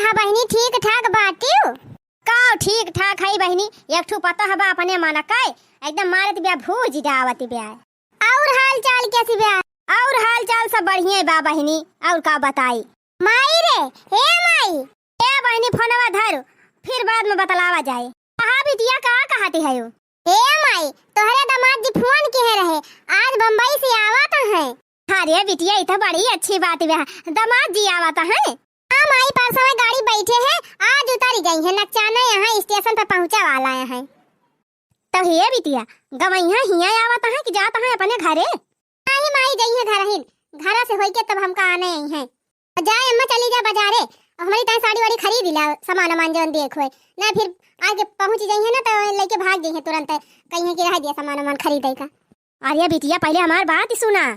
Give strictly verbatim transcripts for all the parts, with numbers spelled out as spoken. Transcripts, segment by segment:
का बहिनी, ठीक ठाक बाटिउ? का ठीक ठाक है बहिनी, एक ठू पतोह बा अपने मन कै, एकदम मारत बिया भूज डावत बिया। और हाल चाल कैसी बिया? और हाल चाल सब बढ़िया बा बहिनी, और का बताई। माई रे, हे माई। ए बहिनी, फोनवा धरु, फिर बाद में बतलावा जाए। कहा बिटिया, का कहती है? ए माई, तोहरे दामाद जी फोन किहे रहे, आज बम्बई से आवत हैं। अरे बिटिया, ई तो बड़ी अच्छी बात बा, दामाद जी आवत हैं। हाँ माई, परसों गाड़ी बैठे हैं, आज उतरी गई हैं, नकचाना यहाँ स्टेशन पे पहुँचा वाला हैं। तो हे बिटिया, गवैया हियाँ आवत हैं कि जात हैं अपने घरे? नहीं माई, जइहे घरहिन, घरा से होइके तब हमका आने अइहें। जाए अम्मा, चली जा बजारे, हमरी ताई साड़ी वाड़ी खरीद ला, सामान वामान जौन देख होए, ना फिर आगे पहुँच जइहे ना तो लइके भाग जइहे तुरंत, कहिए कि रह दिया सामान वामान खरीदे का। अरे बिटिया, पहले हमार बात सुना।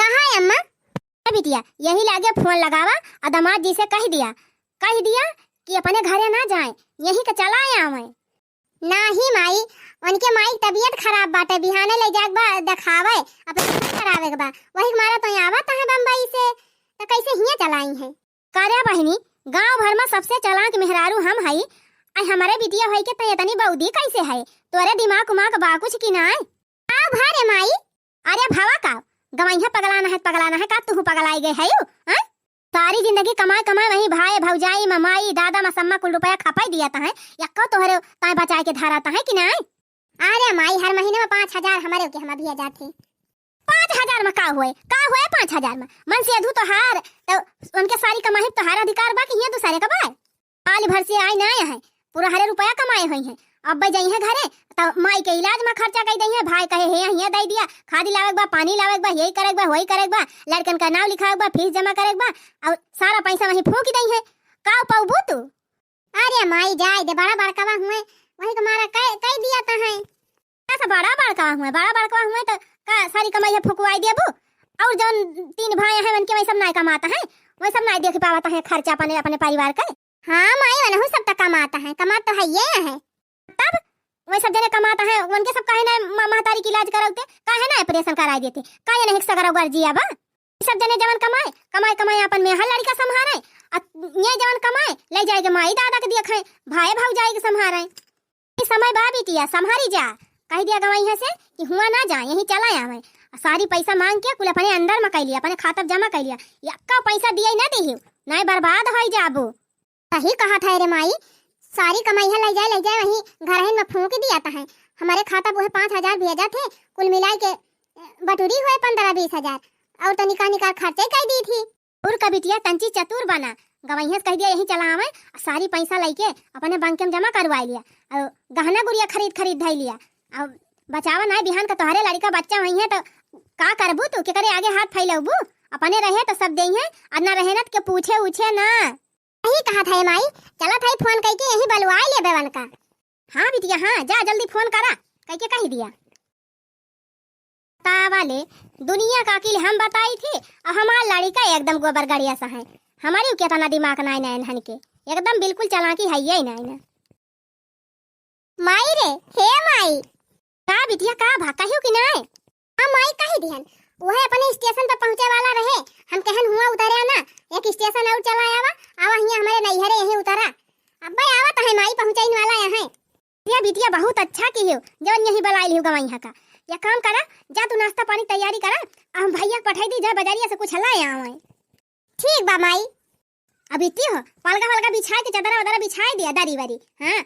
कहा है अम्मा? ए बिटिया, यही लागे फोन लगावा और दामाद जी से कह दिया, कह दिया कि अपने घरे ना जाए, यहीं के चला आवे। नाही माई, उनके माई के तबीयत खराब बाटे, बिहाने ले जाए के बा देखावे, operation करावे के बा, वही के मारे तो यहाँ आवत है बम्बई से, तो कैसे हियाँ चलाई है? करे बहिनी, गांव भर में सबसे चालाक मेहरारू हम हई, आई हमारे बिटिया होई के तै इतनी बौदी कैसे है? तोरे दिमाग उमाग बा कुछ कि नाय? का भा रे माई? अरे भवा का, गवैया पगलाना है, पगलाना है का, तू पगलाई गए है यू? हैं? सारी जिंदगी कमाए कमाए वही भाई भौजाई में माई दादा में सम्मा कुल रुपया खपाई दिया तहै, यक्को तोहरे ताए बचाए के धारा तहै कि नाय? अरे माई, हर महीने में पाँच हजार हमारे के हम अभी आ जाते। पाँच हजार में का होए, का होए पाँच हजार में? मन से अधू तोहार, तो उनके सारी कमाई तोहार अधिकार बा कि हियाँ दूसरे का बा? साल भर से आए ना आए हैं, पूरा हरे रुपया कमाए हुई हैं। अब जइहे घरे, तो माई के इलाज में खर्चा कई दइहे। भाई कहे, "हे, हियाँ दे दिया, खादी लावे के बा, पानी लावे के बा, यही करे के बा, वही करे के बा, लड़कन का नाम लिखावे के बा, फीस जमा करे के बा, और सारा पैसा वहीं फूंक दइहे।" का पौबू तू? अरे माई, जाए दे, बड़ा बड़कवा हुए, वही के मारा कह, कह दिया तो है। ऐसा बड़ा बड़कवा हुए, बड़ा बड़कवा हुए तो का सारी कमाई है फुकवाई देबू? और जौन तीन भाई हैं, उनके वही सब नाय कमाता है, वही सब नाय देख पावत है खर्चा अपने, अपने परिवार का। हाँ माई, वनहु सब तो कमाता है, कमात तो है ये है। तब वही सब जने कमाता है, उनके सब काहे ना म-, महतारी के इलाज कराते, काहे ना operation कराए देते, काहे नहीं सगरा गर्जिया बा? सब जने जवन कमाए, कमाए, कमाए अपन मेहर लड़िका संभारे, आ ये जवन कमाए, ले जाए के माई दादा के दिया खाए, भाई भौजाई के संभारे। ई समय बा बिटिया, संभारी जा। कह दिया गवैया से कि हुआ ना जाए, यहीं चला आवे। आ सारी पैसा मांग के कुल अपने अंदर में कइ लिया, अपने खाता में जमा कइ लिया। यक्का पैसा दिए ना देहियो, नाय बर्बाद होई जाबो। सही कहत है रे माई, सारी कमइहा लइ जाए, लइ जाए, वहीं घरहिन में फूंक दिया तहै। हमरे खाता पे उहे पाँच हजार भेजत है, कुल मिलाइ के, अ, बटुरी हुए पन्द्रह बीस हजार, और तो निकाह निकाह खर्चे कइ दी थी। और का बिटिया तंची चतुर बना, गवइहा से कह दिया यहीं चला आवे, सारी पैसा लइके अपने बैंक में जमा करवाइ लिया, और गहना गुरिया खरीद खरीद धइ लिया, और बचावा नाय बिहान का तोहरे लड़िका बच्चा होइहैं तो का करबू तू, केकरे आगे हाथ फैलौबू? अपने रहे तो सब देइहैं, और ना रहे ना तो के पूछे उछे ना। यही कहत है माई, चलत है फोन कइके यहीं बलवाइ लेबे वनका। हाँ बिटिया, हाँ, जा जल्दी फोन करा, कइके कहि दिया। तावा ले, दुनिया का अकिल हम बताई थी, और हमार लड़िका एकदम गोबर गड़िया सा है। हमारी केतना दिमाग नाय ना इन्हन के, एकदम बिल्कुल चालाकी है ये नाय ना। माई रे, हे माई। का बिटिया, का भा, कहियो कि नाय? हाँ माई, कहि दिहन। उहे अपने स्टेशन पर पहुँचे वाला रहे, हम कहन हुआ उतरे ना, एक स्टेशन और चला आवा, आवा हियाँ हमरे नैहरे यहीं उतरा। अब्बे आवत है माई, पहुँचइन वाला यहाँ। ये बिटिया बहुत अच्छा किहियो, जौन यहीं बलाइ लिहियो गवइहा का। या काम करा, जा तू नाश्ता पानी तैयारी करा, आ हम भैया के पठाई दी, जा बजारिया से कुछ लाए आवे। ठीक बा माई। अब इतनी हो, पलगा वलगा बिछाए के, चदरा वदरा बिछाए दिया, दरी वरी। हाँ,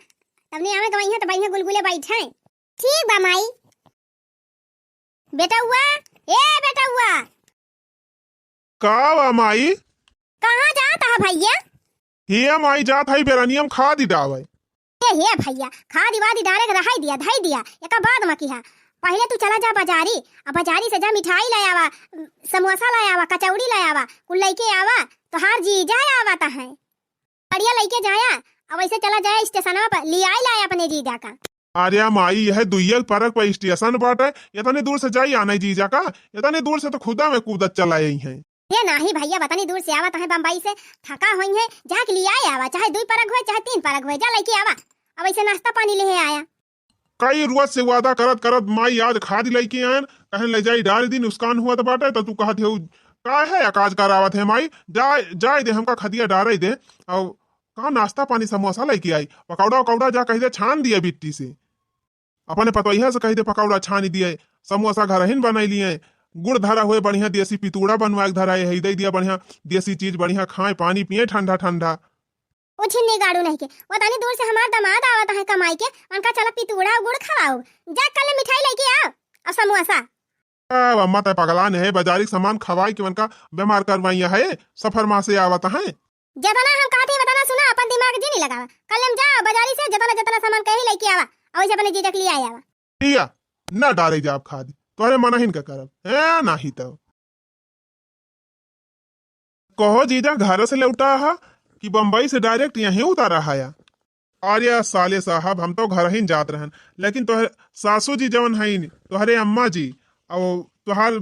तब नहीं आवे गवइहा तो बढ़िया गुलगुले बैठे। ठीक बा माई। बेटउआ, ए बेटउआ। का बा माई? कहाँ जात ह भैया? हे माई, जात हई बेरनिया में खादी डावे। ए हे भैया, खादी वादी डारे के रहाई दिया, धई दिया, एका बाद में किहा। पहिले तू चला जा बजारी, आ बजारी से जा मिठाई ले आवा, समोसा ले आवा, कचौड़ी ले आवा, कुल लइके आवा, तोहार जीजा आवत है। बढ़िया लइके जाया, अब ऐसे चला जाए स्टेशनवा पर, लियाई लाए अपने जीजा का। अरे माई, यह दुइयल परक पर स्टेशन बाटे, इतनी दूर से जाई आने जीजा का, इतनी दूर से तो खुदा में कूदत चला आई हैं। ये नाही भैया, इतनी दूर से आवत है बम्बई से, थका होइहैं, जाके लियाए आवा, चाहे दुई परक होए, चाहे तीन परक होए, जा लइके आवा। अब ऐसे नाश्ता पानी लेहे आया। कई रोज से वादा करत करत माई आज खादी लइके आयन, कहन ले जाई डाल दी, नुकसान हुआ तो बाटे, तो तू कहत हो, "का है अकाज करावत है माई, जाए, जाए दे, हमका खदिया डारे दे, और का नाश्ता पानी समोसा लइके आई, पकौड़ा उकौड़ा जा कहि दे छान दिए बिट्टी से। अपने पतोहिया से कहि दे पकौड़ा छानी दिए, समोसा घरहिन बनाई लिए, गुड़ धरा हुए बढ़िया देसी पितुड़ा बनवाए के धरा है, दे दिया बढ़िया देसी चीज, बढ़िया खाए पानी पिए ठंडा ठंडा। ओ छिन्नी गाड़ू नहीं के, ओतनी दूर से हमार दामाद आवत है कमाई के, उनका चला पितुड़ा और गुड़ खवाओ, जा कल मिठाई लइके आओ और समोसा। अब अम्मा तय पगलान है, बाजारी के सामान खवाई के उनका बीमार करवाइया है, सफर माँ से आवत है। जेतना हम कहत ही ओतना सुना, अपन दिमाग जिनी लगावा। कल हम जा बाजारी से जेतना जेतना सामान कही लइके आवा, और वैसे अपने जीजा के लिए आए आवा। ठीक है, ना डारे जाब खाद, तोहरे मनहिन का करब, ए नाही तो। कहो जीजा, घर से लौटा हा कि बम्बई से direct यहीं उतारा हाया? अरे साले साहब, हम तो घरहिन जात रहन, लेकिन तोहरे सासू जी जवन हईन, तोहरे अम्मा जी, और तोहार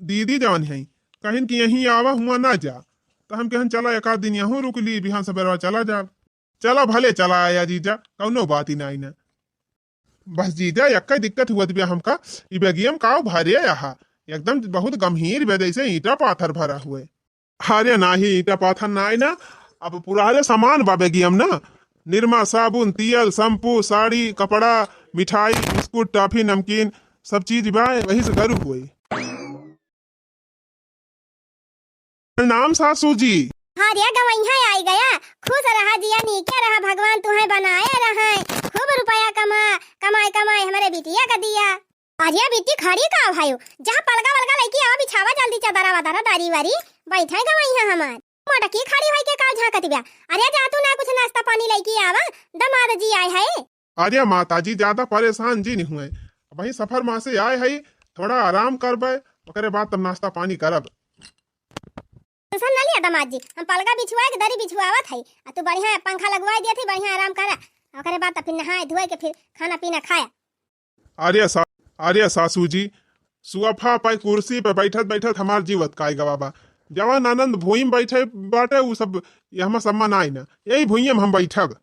दीदी जवन हईन, कहिन कि यहीं आवा, हुआ ना जा। तो हम कहन चला एक आध दिन यहूँ रुक ली, बिहान सबेरवा चला जाब। चला भले चला आया जीजा, कौनो बात ही नाई ना। बस जीजा, यक्का दिक्कत हुआ दिया हमका, ई बेगियम काव भरे आहा, एकदम बहुत गंभीर बे, जैसे ईंटा पाथर भरा हुए। अरे नाही, ईंटा पाथर नाही ना, अब पुराने सामान बा बेगियम ना, निरमा, साबुन, तेल, शैम्पू, साड़ी, कपड़ा, मिठाई, बिस्कुट, टॉफी, नमकीन, सब चीज बा, वही से गरु हुए। प्रणाम सासू जी। हाँ रे गवैया आई गया, खुश रहा जिया, नीके रहा, भगवान तुहे बनाए रहे, खूब रुपया कमा, कमाए कमाए हमरे बिटिया का दिया। अरे बिट्टी खड़ी का भाई, जा पलगा वलगा लइके आवा, बिछावा जल्दी चदरा वदरा दरी वरी, बैठे गवैया हमार। मोटकी खड़ी होई के का झांकत बिया? अरे जा तू ना कुछ नाश्ता पानी लइके आवा, दमाद जी आए है। अरे माता जी, ज्यादा परेशान जी नहीं हुए, वही सफर माँ से आए है, थोड़ा आराम करबे, ओकरे बाद तब नाश्ता पानी करब। टेंशन ना लिया दामाद जी, हम पलगा बिछुआ के दरी बिछुआवत है, आ तू बढ़िया पंखा लगवाई दिया थी, बढ़िया आराम करा, ओकरे बाद तब फिर नहाए धोए के फिर खाना पीना खाया। अरे सा-, अरे सासू जी, सोफा पे कुर्सी पे बैठत बैठत हमार जीवत काय गवा बा। जवान आनंद भुइम बैठे बाटे, उ सब ये हम सम्मा नाई ना, यही भुइम हम बैठब।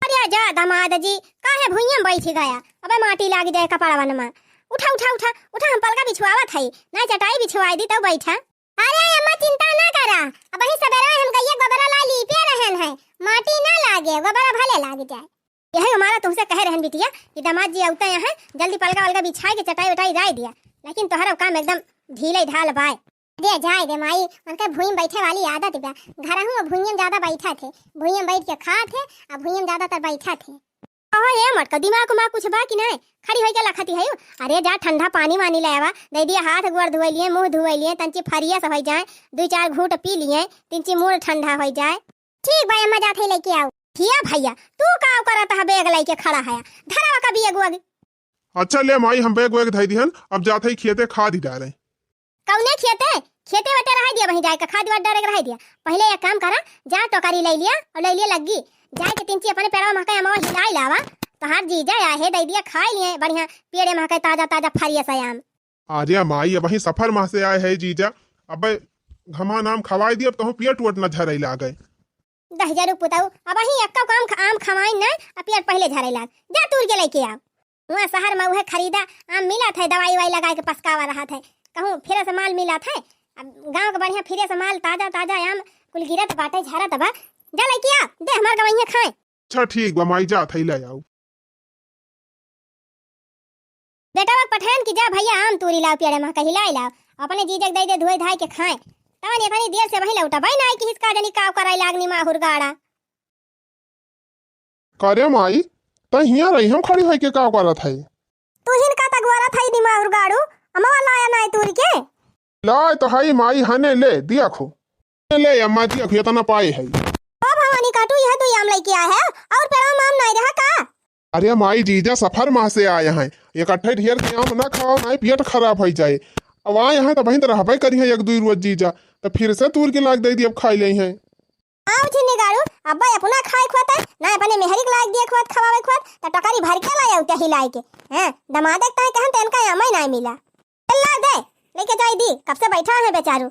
अरे जा दामाद जी, काहे भुइयां बैठ गया? अबे माटी लाग जाए कपड़वन में। उठा, उठा, उठा, उठा, हम पलका बिछवावत हई, ना चटाई बिछवाई दी तब बैठा। अरे अम्मा चिंता ना करा, अबही सबेरे हम गइया गोबरा ला लीपे रहन है, माटी ना लागे, गोबरा भले लाग जाए। यही हमारा तुमसे कहे रहन बिटिया कि दामाद जी अउते यहाँ जल्दी पलका वलका बिछाए के चटाई वटाई राय दिया, लेकिन तोहरा काम एकदम ढीले ढाल बाय। दे जाए दे माई, उनके भुइं बैठे वाली आदत बा। घरहू भुइं में ज्यादा बैठा थे, भुइं में बैठ के खा थे, आ भुइं में ज्यादातर बैठा थे। कहो हे मटका, दिमाग उमाग कुछ बा कि नहीं? खड़ी होई के लखती है। अरे जा ठंडा पानी वानी ले आवा, दे दिया हाथ गोड़ धोए लिए, मुंह धोए लिए, तंची फरिया से होई जाए, दो चार घूंट पी लिए, तिंची मूड़ ठंडा होई जाए। ठीक बा अम्मा, जात है लेके आओ। हिया भैया, तू का करत है बैग लेके खड़ा है? धरावा का बैग वैग। अच्छा ले माई, हम बैग वैग धई दिहन, अब जात है खेते खाद ही डाले। कौने खेते? खेते वेते रह दिया, वहीं जाए के खाद वाद डारे के रह दिया। पहले एक काम करा, जा टोकरी ले लिया और ले लिया लग्गी, जाए के तिंची अपने पेड़वा महका अमवा हिलाई लावा, तोहार जीजा आए है, दे दिया खाई लिए बढ़िया पेड़े महका ताजा ताजा फरिया से आम। अरे माई, अबही सफर माँ से आए है जीजा, अबे घमा नाम खवाई दिया, अब तहूँ पेट वोट न झरे लागे। दहिजरू पुतऊ, अबही एक्का काम ख-, आम खवाई न, अब पेट पहले झरे लाग। जा तूर के लेके आव। हुआ शहर में उहे खरीदा आम मिलत है, दवाई वाई लगाए के पसकावा रहत है। कहूँ फिर से माल मिलत है। अब गाँव के बढ़िया फिर से माल, ताजा ताजा आम कुल गिरत बाटे, झरत बा। जा लेके आ, दे हमार गवैया खाए। अच्छा ठीक बा माई, जात है ले आऊ। बेटवा के पठान कि जा भैया आम तूरी लाव, पेड़े महका हिलाई लाव, अपने जीजे के दे दे धोए धाए के खाए। तवन इतनी देर से वही लौटा बई ना आई कि हिसका जनी काव कराई लागनी माहुर गाड़ा। करे माई, तै हियां रही, हम खड़ी होई के का करत हई? तू हिन का तगवरत हई नी माहुर गाड़ू, अमवा लाया नाई तूर के? लाए तो हई माई, हने ले, दिया खो। ले अम्मा, दिया खो, इतना पाए हई। ओ भवानी काटू, यह तू आम लेके आए है और पेड़वा में आम नाई रहा का? अरे माई, जीजा सफर माह से आए हैं, इकट्ठे ढेर के आम ना खाओ, नाई पेट खराब होई जाए। अब आए हैं तो बहिन तो रहबे करी है एक दुई रोज जीजा, तो फिर से तूर के लाग दे दी, अब खाई ले हैं। आओ छिन्नी गाड़ू, अब्बा अपना खाए खुआत है, ना अपने मेहरी के लायक दिए खुआत, खवावे खुआत, त टोकरी भर के लाया उते ही लाए के। हैं, दमादे के ताई कहन त इनका अमई ना मिला। चल ला दे, लेके जाई दी, कब से बैठा है बेचारू।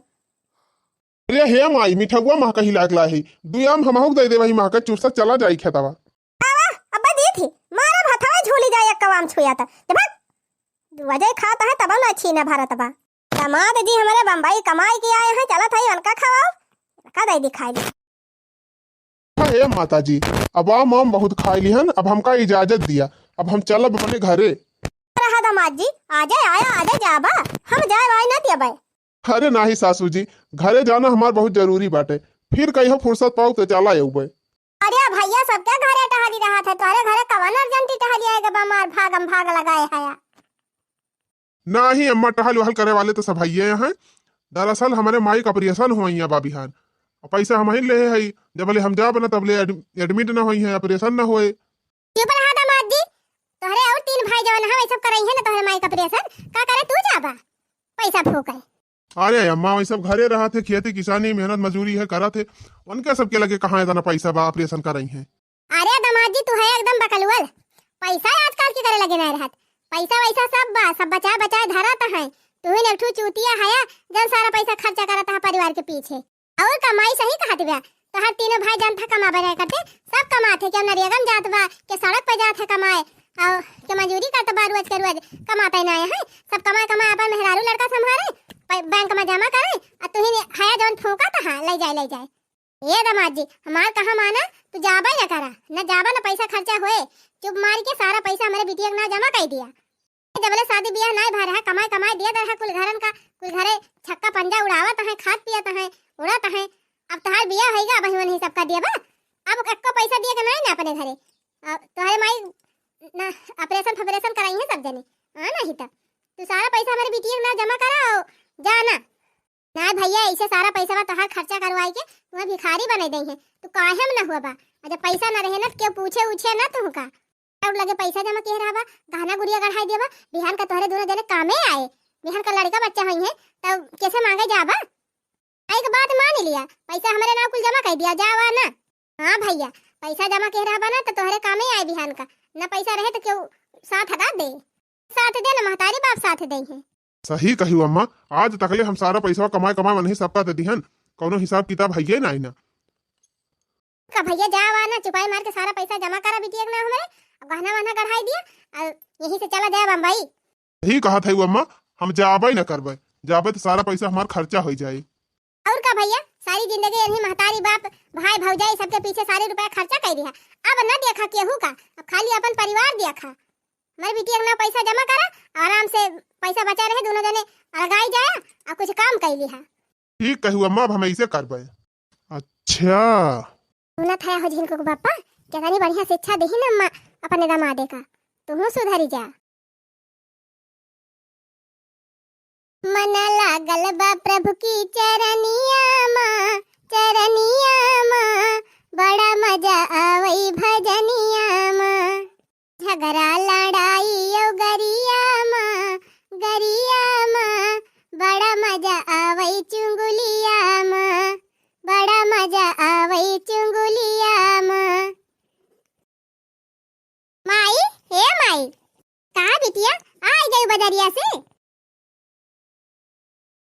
अरे हे माई, मिठउआ महका हिलाक ला है, दुई आम हमहू के दे दे, वही महका चुस्सा चला जाई खेतवा। आवा, अब्बा दी थी, मारा भथवा झूली जाए, एक कवाम छुआ त। जब वजह खाता है तब ना छीना भरत बा। दमाद जी हमारे बम्बई कमाई के आए हैं, चलत है इनका खवाओ, का दे दिखाई दे। हे माता जी, अब आम आम बहुत खाई लिहन, अब हमका इजाजत दिया, अब हम चलब अपने घरे। रहा दामाद जी, आजे आया, आजे जाबा, हम जाए वाए ना दियबे। अरे नाही सासू जी, घरे जाना हमार बहुत जरूरी बाटे, फिर कहियो फुर्सत पाउब तो चला अउबे। अरे भैया, सबके घरे टहली रहत है, तोहरे घरे कवन अर्जेंटी टहली आएगा बा, मार भागम भाग लगाए हया। नाही अम्मा, टहल वहल करे वाले तो सब हइये हैं। दरअसल हमरे माई का ऑपरेशन हुआ बा बिहान, और पैसा हम ही ले हई, जब ले हम जाब ना तब ले एड-, एडमिट ना होई है, ऑपरेशन ना होए। चुप रहा दामाद जी, तोहरे और तीन भाई जवन हवे सब करई है ना तोहरे माई का ऑपरेशन, का करे तू जाबा पैसा फूके। अरे अम्मा, वही सब घरे रहत है, खेती किसानी, मेहनत मजूरी है, करत है, उनके सबके लगे कहाँ इतना पैसा बा, ऑपरेशन करई है। अरे दामाद जी, तू है एकदम बकलुअल, पैसा आजकल के करे लगे नहीं रहत, पैसा वैसा सब बा, सब बचाए बचाए धरत है। तू ही एक ठू चूतिया हया, जन सारा पैसा खर्चा करत है परिवार के पीछे। और कमाई सही कहत बा, तोहार तीनों भाई जनता कमाबे नहीं करते, सब कमात है, केहू नरेगा में जात बा, के सड़क पे जात है कमाए, और के मजूरी करत बा रोज के रोज, कमाते नहीं है, सब कमाए कमाए अपन मेहरारू लड़का संभारे, पै-, बैंक में जमा करे, और तू ही ने हया जौन फूकत है, ले जाए, ले जाए। ए दामाद जी, हमार कहा माना, तू जाबे न करा, न जाबा न पैसा खर्चा होए, चुप मार के सारा पैसा हमरे बिटिया के ना जमा कर दिया। जबले शादी बियाह नाय भा रहा, कमाए कमाए दिया रहा कुल घरन का, कुल घरे छक्का पंजा उड़ावत हैं, खात पियत हैं, उड़त हैं। अब तोहार बियाह होइगा, अब ही सबका दियबा। अब एक्को पैसा दिए के नाय ना अपने घरे। अब तोहरे माई ना ऑपरेशन फॉपरेशन कराई है सब जने। हाँ, नहीं तो तू सारा पैसा हमरे बिटिया के ना जमा करा और जाना। ना भैया, ऐसे सारा पैसा बा तोहार खर्चा करवाई के तुम्हें भिखारी बने दे हैं। तू काहे में ना हुआ बा? और जब पैसा ना रहे ना तो क्यों पूछे उछे ना तुहका। और लगे पैसा जमा किए रहा बा, गहना गुड़िया गढ़ाई दिया बा, बिहान का तोहरे दोनों जने कामे आए, बिहान का लड़का बच्चा होई है, तब कैसे मांगे जाबा? आई के बात मान लिया, पैसा हमरे नाम कुल जमा कर दिया, जावा ना। हाँ भैया, पैसा जमा किए रहा बा ना तो तोहरे कामे आए बिहान का, ना पैसा रहे तो क्यों साथ हटा दे, साथ दे ना महतारी बाप साथ दे है। सही कही अम्मा, आज तकले हम सारा पैसा कमाए कमाए वनही सबका दे दिहन, कौनो हिसाब किताब हइये नाई ना। का भैया, जावा ना, चुपाई मार के सारा पैसा जमा करा बिटिया के नाम हमरे, अब गहना वहना गढ़ाई दिया, और यहीं से चला जाए बम्बई। सही कहत है अम्मा, हम जाबे न करबे, जाबे तो सारा पैसा हमार खर्चा हो जाए। और का भैया, सारी जिंदगी यही महतारी बाप, भाई भौजाई सबके पीछे सारे रुपया खर्चा कर दिया, अब न देखा केहू का, अब खाली अपन परिवार देखा। हमारे बिटिया के नाम पैसा जमा करा, आराम से पैसा बचा रहे, दोनों जने अलगाई जाया और कुछ काम कर लिहा। ठीक कहू अम्मा, अब हम ऐसे करबे। अच्छा। सुनत है हो झिनकू के बापा, कितनी बढ़िया शिक्षा देही न अम्मा अपने दामादे का, तुहू सुधरी जा। मन लागल बा प्रभु की चरनिया मा, चरनिया मा, बड़ा मजा आवई भजनिया मा। झगड़ा लड़ाई यो गरिया मा, गरिया मा, बड़ा मजा आवई चुंगुलिया मा, बड़ा मजा आवई चुंगुलिया मा। माई, हे माई, का बिटिया, आई गई बजरिया से?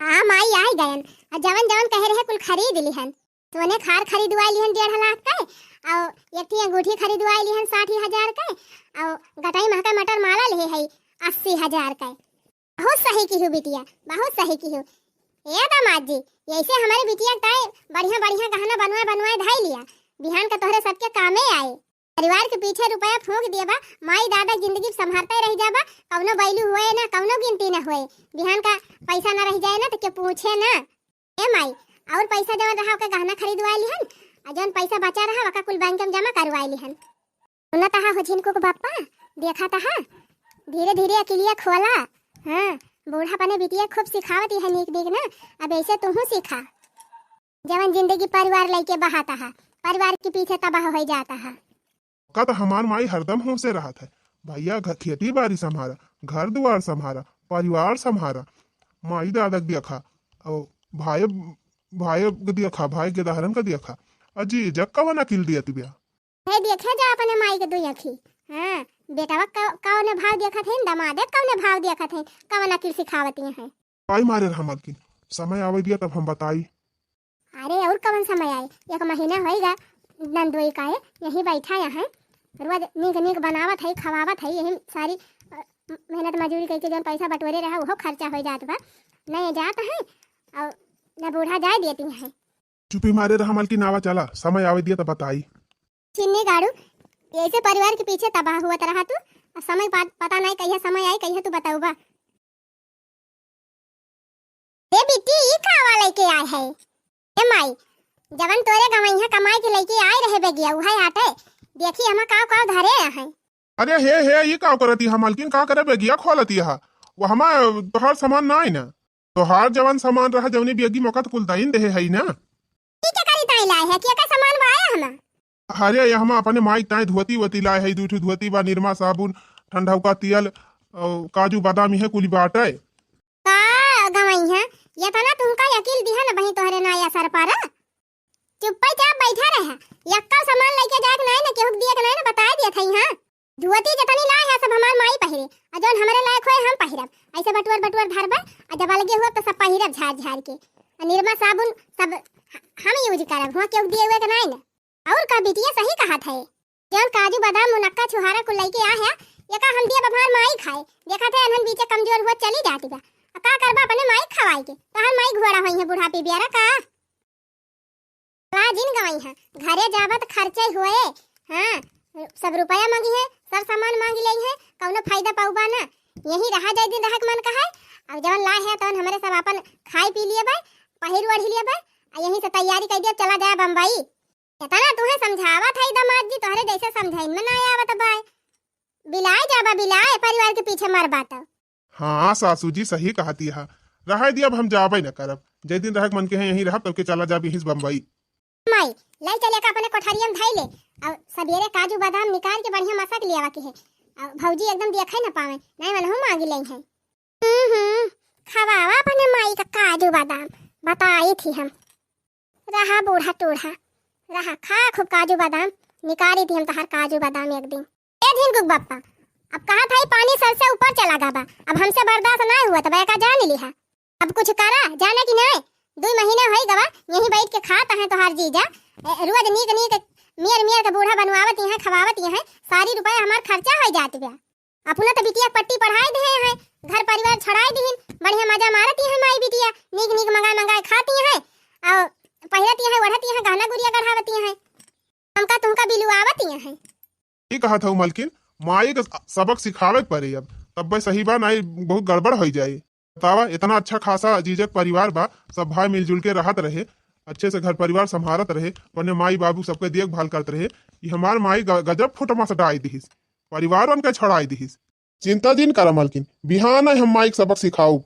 हाँ माई, आई गयन। आ जवन जवन कहे रहे कुल खरीद लिहन। सोने खार खरीदवाई लिहन डेढ़ लाख के, और एक ठे अंगूठी खरीदवाई लिहन साठ हजार के, और गटई महका मटर माला लिहे है अस्सी हजार के। बहुत सही किहू बिटिया, बहुत सही किहू। ए दामाद जी, ऐसे हमारे बिटिया के ताई बढ़िया बढ़िया गहना बनवाए बनवाए धाई लिया, बिहान का तोहरे सबके कामे आए। परिवार के पीछे रुपया फूंक दिए बा, माई दादा जिंदगी संभारते रह जाबा, कौनो value हुए ना, कौनो गिनती ना हुए। बिहान का पैसा ना रह जाए ना तो के पूछे ना। ए माई, और पैसा जवन रहा ओके गहना खरीदवाए लिहन, आ जवन पैसा बचा रहा ओका कुल बैंक में जमा करवाए लिहन। सुनत हा हो झिनकू के बापा, देखत हा, धीरे धीरे अकिलिया खोला। हाँ, बूढ़ा पने बिटिया खूब सिखावत है नीक नीक ना, अब ऐसे तुहू सीखा। जवन जिंदगी परिवार लइके बहात हा, परिवार के पीछे तबाह हो जात हा। का तो हमार माई हरदम होशे रहत है, भैया घ-, खेती बाड़ी संभारा, घर दुआर संभारा, परिवार संभारा, माई दादा के देखा, और भाई, भाई के देखा, भाई के दहरन का देखा, अजी जग कवन अकिल दियत बिया। हे देखे जा अपने माई के दुई आँखी। हाँ, बेटवा क-, कौने भाव देखत है, दमादे कौने भाव देखत है, कवन अकिल सिखावती है। पाई मारे रहा मलकिन, समय आवे दिया तब हम बताई। अरे और कवन समय आए, एक महीना होइगा नंदोई का है, यहीं बैठा यहाँ। रोज नीक नीक बनावत है, खवावत है, यही सारी, अ, मेहनत मजूरी करके जौन पैसा बटोरे रहा, उहो खर्चा हो जात बा। न ये जात है और न बूढ़ा जाए देती है। चुपी मारे रहा मलकिन, आवा चला, समय आवे दिया तब बताई। चिन्नी गाड़ू, ऐसे परिवार के पीछे तबाह हुआ तरह तू। अब समय पा-, पता नहीं कहिया समय आई, कहिया तू बताऊबा। ए बिट्टी, ई कावा लइके आए है? ए माई, जवन तोरे गवइहाँ कमाई के लइके आए रहे बेगिया, उहै आटे। देखी हमा काव काव धरे हैं। अरे हे, हे, ई काव करती है मलकिन? का करे बेगिया खोलती है? वो हमा तोहार सामान ना है ना? तोहार जवन सामान रहा, जवनी बेगी मोका त कुल दाइन देहे है ना? ई के करी ताई लाए है? के का सामान बा आया हमा? अरे, ये हम अपने माई ताई धोती वोती लाए है, दू ठो धोती बा, निरमा साबुन, ठंडौका तेल, और काजू बादाम, इहे कुल बाटे। का गवइहाँ, ये तना तुमका अकिल दिहा न बही तोहरे नाया सर पर। चुप्पे चाप बैठा रहे, यक्का सामान लइके जाए के नाई न, केहू के दिए के नाई न, बताए दिया था। हाँ, धोती जतनी लाए है सब हमार माई पहिरे, और जौन हमरे लायक होए हम पहिरब। ऐसे बटुअर बटुअर धरबे, और जब अलगे हुआ तो सब पहिरब झार झार के। और निरमा साबुन सब हम यूज करब, हुआ केहू के दिए हुए के नाई न। और का बिटिया सही कहत है, जौन काजू बादाम मुनक्का छुहारा कुल लइके आ है, ये का हम दिया बभार माई खाए। देखत है अनहन बीचे कमजोर हुआ चली जाती बा। आ का करबा अपने माई खवाई के, तोहार माई घोड़ा होई है बुढ़ापी बियारा का। ला जिन गवाई है, घरे जाबा त खर्चे होए। हाँ, सब रुपया मांगी है, सब सामान मांगी लई है, कौनो फायदा पाउबा ना। यही रहा जाए दिन रहक मन का है। अब जवन ला है तवन हमरे सब अपन खाई पी लिए बा, पहिर ओढ़ी लिए बा, आ यहीं से तैयारी कर दिया, चला जाए बम्बई। इतना तुहे समझावत है दमाद जी, तोहरे जैसे समझाइन में ना आवत बाय। बिलाए जाबा बिलाए, परिवार के पीछे मरबा त। हाँ सासू जी, सही कहती है। रहे दिया, अब हम जाबे न करब। जय दिन रहक मन के है यहीं रहब, तब के चला जाब यहीं से बम्बई। माई, लाई चले का अपने कोठरिया में धई ले। अब सबेरे काजू बादाम निकाल के बढ़िया मसक लियावा के है। अब भौजी एकदम देखे न पावे, नहीं मनहु मांगी लई है। हम्म, हम्म, खवावा अपने माई का काजू बादाम, बताई थी हम। रहा बूढ़ा टूढ़ा, रहा खा खूब काजू बादाम, निकारी थी हम तहार काजू बादाम एक दिन। ए झिनकुक बप्पा, अब कहा था पानी सर से ऊपर चला गा बा, अब हमसे बर्दाश्त नहीं हुआ, तब का जान लिहा। अब कुछ करा, जाने कि नहीं, दो महीने होई गवा, यहीं बैठ के खात हैं तोहार जीजा। ए, रोज नीक नीक मियर मियर के बूढ़ा बनवावत हैं, खवावत हैं, सारी रुपया हमार खर्चा हो जात बा। अपना तो बिटिया के पट्टी पढ़ाई दिहे हैं, घर परिवार छड़ाई दिहिन, बढ़िया मजा मारती है माई बिटिया, नीक नीक मंगाए मंगाए खाती हैं, और पहिरती हैं, ओढ़ती हैं, गहना गुरिया गढ़ावती हैं, हमका तुमका बिलुआवती हैं। ई कहत हूँ मलकिन, माई के सबक सिखावे के पड़े अब, तब्बे सही बा, नाई बहुत गड़बड़ होई जाए। बतावा, इतना अच्छा खासा जीजक परिवार बा, सब भाई मिलजुल के रहत रहे, अच्छे से घर परिवार संभारत रहे, अपने माई बाबू सबके देखभाल करत रहे। ई हमार माई ग-, गजब फोटो मा सटाई दिहिस, परिवार उनके छड़ाई दिहिस। चिंता जिन करा मलकिन, बिहान हम माई के सबक सिखाऊ।